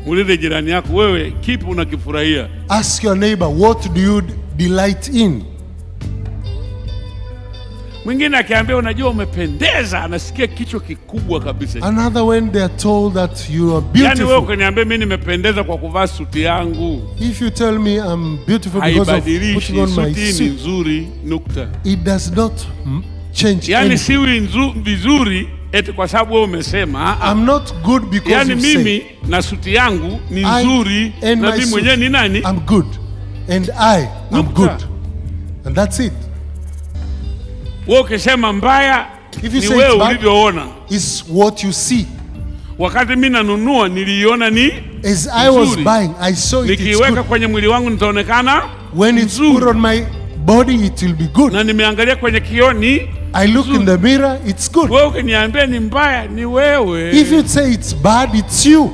Muulize jirani yako, wewe kipi unakifurahia? Ask your neighbor, what do you delight in? Mwingine akiambia unajua umependeza, anasikia kichwa kikubwa kabisa. Another, when they are told that you are Yaani wewe beautiful. ukiniambia mimi nimependeza kwa kuvaa suti yangu, If you tell me I'm beautiful because of haibadilishi putting on my suti ni suit, nzuri, nukta. It does not change Yaani anything. siwi vizuri eti kwa sababu wewe umesema. Ah, ah. I'm not good because Yaani you say. Mimi na suti yangu ni I nzuri and na my mimi suit, mwenyewe ni nani? I'm good. And I am Nukta. Good. And that's it. Wewe ukisema mbaya If you ni say wewe it's bad, ulivyoona. it's what you see. Wakati mimi nanunua niliiona ni As I was nzuri. Buying, I saw it, it's Nikiiweka good. Kwenye mwili wangu nitaonekana When it's put nzuri. On my body, it will be good. Na nimeangalia kwenye kioo ni I look in the mirror, it's good. Wewe ukiniambia ni mbaya ni wewe. If you say it's bad, it's you.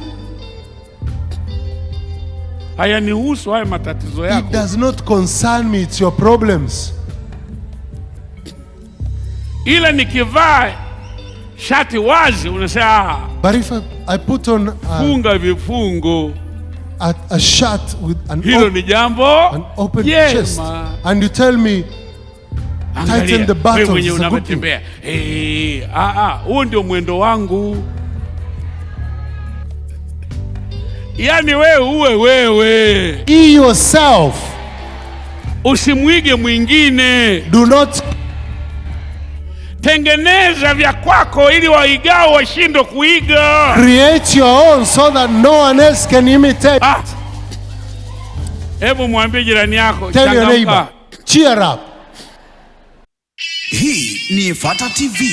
Hayanihusu haya matatizo It yako. Does not concern me, it's your problems. Ila nikivaa shati wazi unasema "Ah, But if I put on funga vifungo, a shirt with hilo ni jambo an open chest, jema. And you tell me, Angalia, "Tighten the buttons," wewe mwenyewe it's a good thing. unavyotembea. Eh, ah, ah, huo ndio mwendo wangu. Yaani wewe uwe wewe, Be yourself. Usimwige mwingine. Do not Tengeneza vya kwako ili waigao washindwe kuiga. Create your own so that no one else can imitate. Ah. Hebu mwambie jirani yako, Tell your changamka. Neighbor, cheer up. Hii ni Fata TV.